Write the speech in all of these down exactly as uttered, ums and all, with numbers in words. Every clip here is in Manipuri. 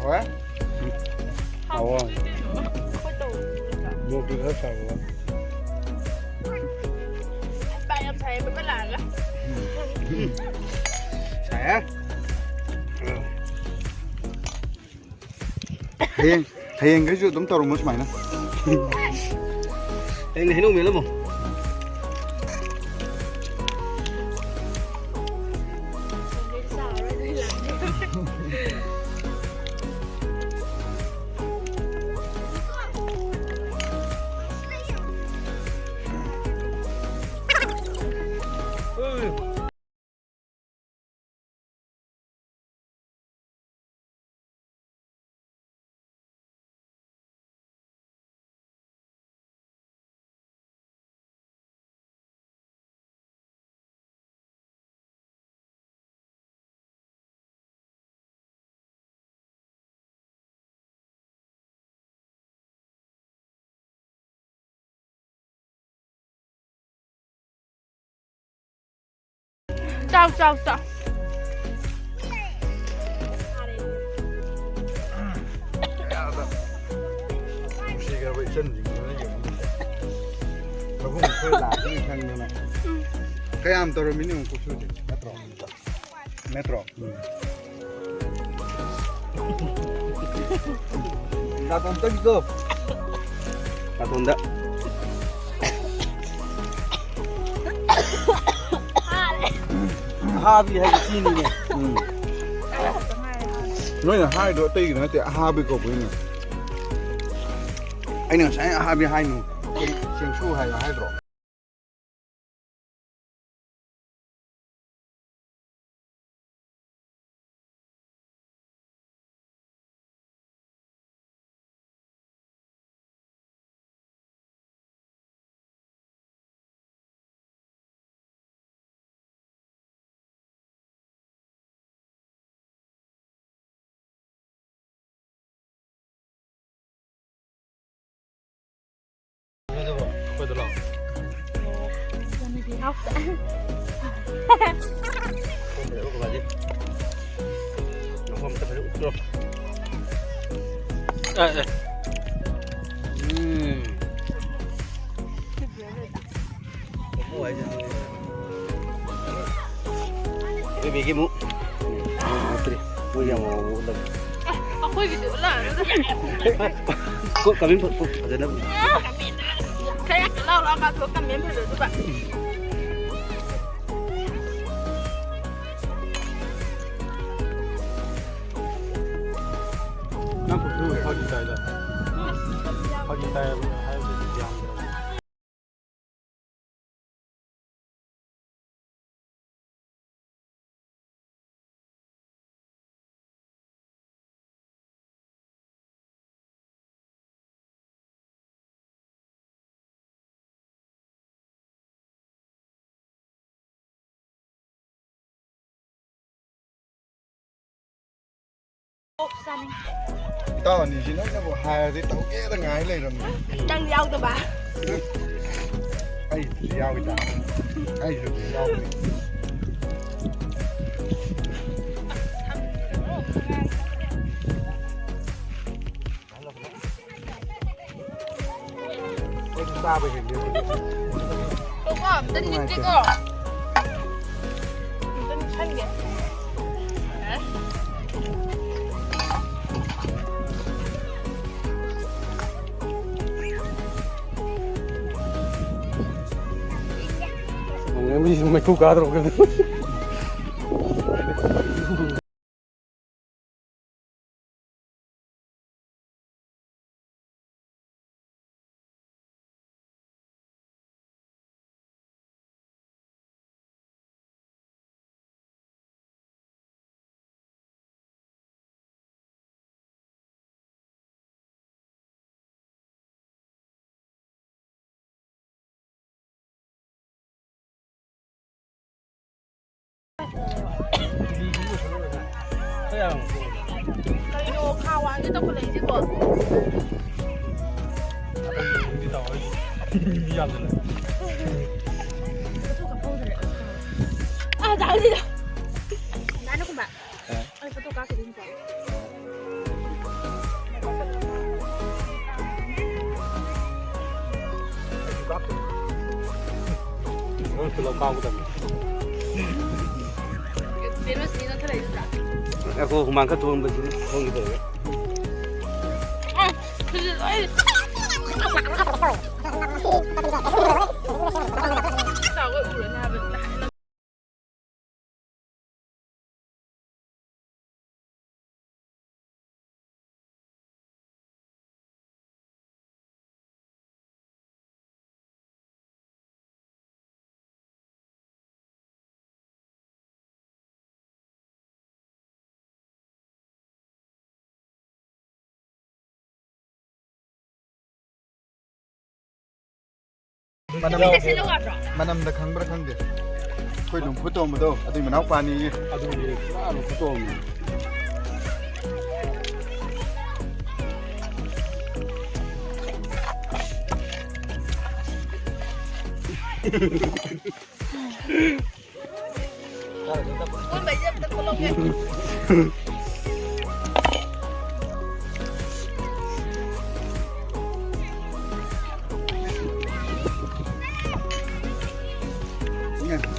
ꯍꯣꯏ꯫ ꯍꯥꯎꯋꯦ꯫ ꯍꯥꯎꯇ꯭ꯔꯗꯤ ꯀꯩꯅꯣ? ꯑꯩꯈꯣꯏ ꯇꯧꯕꯗꯤ ꯅꯠꯇ꯭ꯔꯥ? ꯃꯣꯔꯣꯛꯇꯤ ꯈꯔ ꯁꯥꯕ ꯋꯥꯠꯂꯤ꯫ ꯑꯁ, ꯄꯥꯛ ꯌꯥꯝ ꯁꯥꯏꯌꯦ, ꯄꯦꯄꯔ ꯂꯥꯛꯑꯒ꯫ ꯁꯥꯏꯌꯦ꯫ ꯍꯌꯦꯡ, ꯍꯌꯦꯡꯈꯩꯁꯨ ꯑꯗꯨꯝ ꯇꯧꯔꯝꯃꯣ ꯁꯨꯃꯥꯏꯅ꯫ ꯍꯌꯦꯡ ꯍꯩꯅꯧ ꯃꯦꯠꯂꯝꯃꯣ꯫ ꯆꯥꯎ, ꯆꯥꯎ, ꯆꯥꯎ꯫ ꯅꯨꯡꯁꯤꯈ꯭ꯔꯕ ꯏꯆꯟꯁꯤꯡꯗꯨꯅ ꯌꯦꯡꯉꯨꯅꯦ꯫ ꯃꯈꯨꯝ ꯈꯔ ꯂꯥꯛꯄꯅꯤ ꯈꯪꯗꯅ꯫ ꯎꯝ꯫ ꯀꯌꯥꯝ ꯇꯧꯔꯝꯃꯤꯅꯤ ꯌꯦꯡꯉꯨ ꯀꯨꯞꯁꯨꯁꯦ, ꯅꯠꯇ꯭ꯔꯣ? ꯅꯠꯇ꯭ꯔꯣ? ꯎꯝ꯫ ꯅꯥꯇꯣꯟ ꯇꯠꯈꯤꯗꯣ꯫ ꯅꯥꯇꯣꯟꯗ꯫ ꯑꯍꯥꯕꯤ ꯍꯥꯏꯕ ꯆꯤꯅꯤꯅꯦ꯫ ꯎꯝ꯫ ꯅꯣꯏꯅ ꯍꯥꯏꯗꯣ ꯑꯇꯩꯒꯤ ꯅꯠꯇꯦ, ꯑꯍꯥꯕꯤ ꯀꯧꯕꯩꯅꯦ꯫ ꯑꯩꯅ ꯉꯁꯥꯏ ꯑꯍꯥꯕꯤ ꯍꯥꯏꯅꯨ, ꯆꯦꯡꯁꯨ ꯍꯥꯏꯌꯣ ꯍꯥꯏꯗ꯭ꯔꯣ? ꯑꯦ, ꯑꯦ꯫ ꯎꯝ꯫ ꯑꯩꯈꯣꯏ ꯕꯦꯒꯤ ꯑꯃꯨꯛ꯫ ꯃꯣꯏꯒꯤ ꯑꯃꯨꯛ ꯑꯃꯨꯛ ꯎꯠꯂꯒꯦ꯫ ꯑꯩꯈꯣꯏꯒꯤꯗꯤ ꯎꯠꯂꯛꯑꯅꯨꯗ꯫ ꯀꯣ, ꯀꯃꯦꯟ ꯐ-, ꯀꯣ, ꯐꯖꯅ꯫ ꯈꯔ ꯂꯥꯎ ꯂꯥꯎ ꯉꯥꯛꯊꯣꯛ ꯀꯃꯦꯟ ꯐꯖꯗꯕ꯫ ꯅꯪ ꯄꯨꯊꯣꯛꯑꯒ ꯐꯥꯒꯤ ꯇꯥꯏꯗ꯫ ꯐꯥꯒꯤ ꯇꯥꯏ ꯍꯥꯏꯕꯗꯨꯗꯤ ꯌꯥꯝꯗ꯭ꯔꯕ꯫ ꯏꯇꯥꯎ ꯑꯅꯤꯁꯤ ꯅꯣꯏꯅꯕꯨ ꯍꯥꯏꯔꯗꯤ ꯇꯧꯒꯦꯗ ꯉꯥꯏ ꯂꯩꯔꯝꯅꯤ꯫ ꯅꯪ ꯌꯥꯎꯗꯕ? ꯑꯩꯁꯨ ꯌꯥꯎꯏꯗ꯫ ꯑꯩꯁꯨ ꯌꯥꯎꯏ꯫ ꯑꯩꯁꯨ ꯆꯥꯕ ꯍꯦꯜꯂꯤ꯫ ꯀꯣꯀꯣ, ꯑꯝꯇ ꯅꯤꯛꯀꯦꯀꯣ꯫ ꯑꯝꯇ ꯅꯤꯛꯁꯟꯒꯦ꯫ ꯃꯩꯈꯨ ꯀꯥꯗ꯭ꯔꯣ? ꯀꯩꯅꯣ ꯈꯥ ꯋꯥꯡꯒꯦ ꯇꯧꯈꯠꯂꯛꯏꯁꯤꯕꯣ? ꯑꯥ, ꯗꯥ ꯍꯧꯖꯤꯛ꯫ ꯗꯥ ꯅꯀꯨꯝꯕ꯫ ꯑꯩ ꯐꯣꯇꯣ ꯀꯥꯞꯈꯤꯗꯣꯏꯅꯤꯀꯣ꯫ ꯄꯨꯂꯞ ꯀꯥꯎꯒꯗꯕꯅꯤ꯫ ꯉꯥꯏꯈꯣ, ꯍꯨꯃꯥꯡ ꯈꯔ ꯊꯣꯛꯍꯟꯕꯁꯤꯗꯤ ꯊꯣꯛꯍꯟꯒꯦ ꯇꯧꯔꯦ꯫ ꯃꯅꯝ, ꯃꯅꯝꯗ ꯈꯪꯕ꯭ꯔꯥ ꯈꯪꯗꯦ, ꯑꯩꯈꯣꯏ ꯂꯨꯝꯐꯨ ꯇꯣꯝꯕꯗꯣ ꯑꯗꯨꯏ ꯃꯅꯥꯎꯄꯥꯅꯤꯌꯦ꯫ ꯑꯗꯨꯅꯤ ꯄꯨꯔꯥ ꯂꯨꯝꯐꯨ ꯇꯣꯝꯕꯅꯤ꯫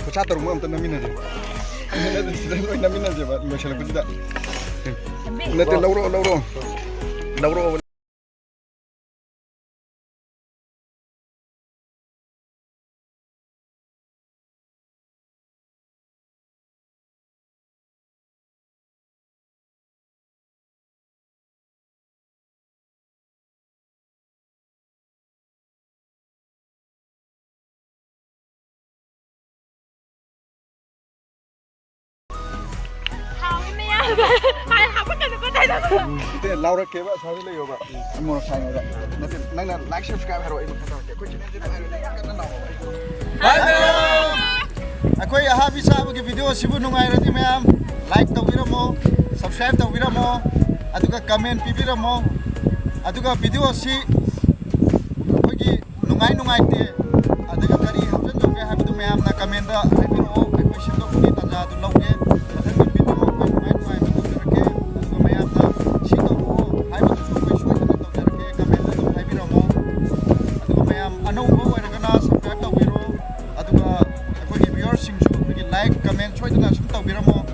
ꯈꯨꯠꯁꯥ ꯇꯔꯨꯛꯃꯛ ꯑꯝꯇ ꯅꯝꯃꯤꯟꯅꯁꯦ꯫ ꯁꯤꯗ ꯂꯣꯏ ꯅꯝꯃꯤꯟꯅꯁꯦꯕ ꯂꯣꯏꯁꯤꯜꯂꯛꯄꯁꯤꯗ꯫ ꯅꯠꯇꯦ, ꯂꯧꯔꯛꯑꯣ, ꯂꯧꯔꯛꯑꯣ, ꯂꯧꯔꯛꯑꯣ꯫ ꯍꯥꯎꯋꯤ ꯃꯌꯥꯝ꯫ ꯍꯥꯏ ꯍꯥꯞꯄꯛꯀꯅꯨꯀꯣ ꯗꯥꯏꯂꯣꯛ꯫ ꯎꯝ, ꯅꯠꯇꯦ, ꯂꯥꯎꯔꯛꯀꯦꯕ, ꯑꯁ꯭ꯋꯥꯏꯗ ꯂꯩꯌꯣꯕ꯫ ꯎꯝ, ꯃꯣꯔꯣꯛ ꯁꯥꯏꯉꯩꯗ꯫ ꯅꯠꯇꯦ, ꯅꯪꯅ like, subscribe ꯍꯥꯏꯔꯛꯑꯣ, ꯑꯩ ꯃꯈꯥ ꯇꯥꯔꯛꯀꯦ꯫ ꯑꯩꯈꯣꯏ channelꯁꯦ ꯅꯨꯡꯉꯥꯏꯔꯣꯏꯗ, ꯌꯥꯝ ꯀꯟꯅ ꯂꯥꯎꯔꯛꯑꯣ꯫ Hi, ꯃꯌꯥꯝ꯫ ꯑꯩꯈꯣꯏ ꯑꯍꯥꯕꯤ ꯆꯥꯕꯒꯤ video ꯑꯁꯤꯕꯨ ꯅꯨꯡꯉꯥꯏꯔꯗꯤ ꯃꯌꯥꯝ like ꯇꯧꯕꯤꯔꯝꯃꯣ, subscribe ꯇꯧꯕꯤꯔꯝꯃꯣ, ꯑꯗꯨꯒ comment ꯄꯤꯕꯤꯔꯝꯃꯣ꯫ ꯑꯗꯨꯒ video ꯑꯁꯤ ꯑꯩꯈꯣꯏꯒꯤ ꯅꯨꯡꯉꯥꯏ ꯅꯨꯡꯉꯥꯏꯇꯦ, ꯑꯗꯨꯒ ꯀꯔꯤ ꯍꯥꯞꯆꯤꯟꯗꯧꯒꯦ ꯍꯥꯏꯕꯗꯨ ꯃꯌꯥꯝꯅ commentꯇ ꯍꯥꯏꯕꯤꯔꯛꯑꯣ꯫ ꯑꯩꯈꯣꯏ ꯁꯦꯝꯗꯣꯛꯄꯒꯤ ꯇꯥꯟꯖꯥꯗꯨ ꯂꯧꯒꯦ꯫ ꯃꯊꯪꯒꯤ video ꯑꯩꯈꯣꯏ ꯅꯨꯡꯉꯥꯏ ꯅꯨꯡꯉꯥꯏꯕ ꯇꯧꯖꯔꯛꯀꯦ꯫ ꯑꯗꯨꯒ ꯃꯌꯥꯝꯅ ꯁꯤ ꯇꯧꯔꯛꯑꯣ ꯍꯥꯏꯕꯗꯨꯁꯨ ꯑꯩꯈꯣꯏ ꯁꯣꯏꯗꯅ ꯇꯧꯖꯔꯛꯀꯦ꯫ Commentꯇ ꯑꯗꯨꯝ ꯍꯥꯏꯕꯤꯔꯝꯃꯣ꯫ ꯑꯗꯨꯒ ꯃꯌꯥꯝ ꯑꯅꯧꯕ ꯑꯣꯏꯔꯒꯅ subscribe ꯇꯧꯕꯤꯔꯣ꯫ ꯑꯗꯨꯒ Comment ꯁꯣꯏꯗꯅ ꯁꯨꯝ ꯇꯧꯕꯤꯔꯝꯃꯣ꯫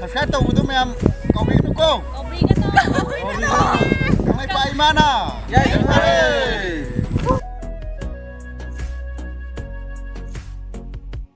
Subscribe ꯇꯧꯕꯗꯣ ꯃꯌꯥꯝ ꯀꯥꯎꯕꯤꯒꯅꯨꯀꯣ꯫ ꯀꯥꯎꯕꯤꯒꯅꯨ꯫ ꯀꯥꯡꯂꯩꯄꯥꯛ ꯏꯃꯥꯅ ꯌꯥꯏꯐꯔꯦ꯫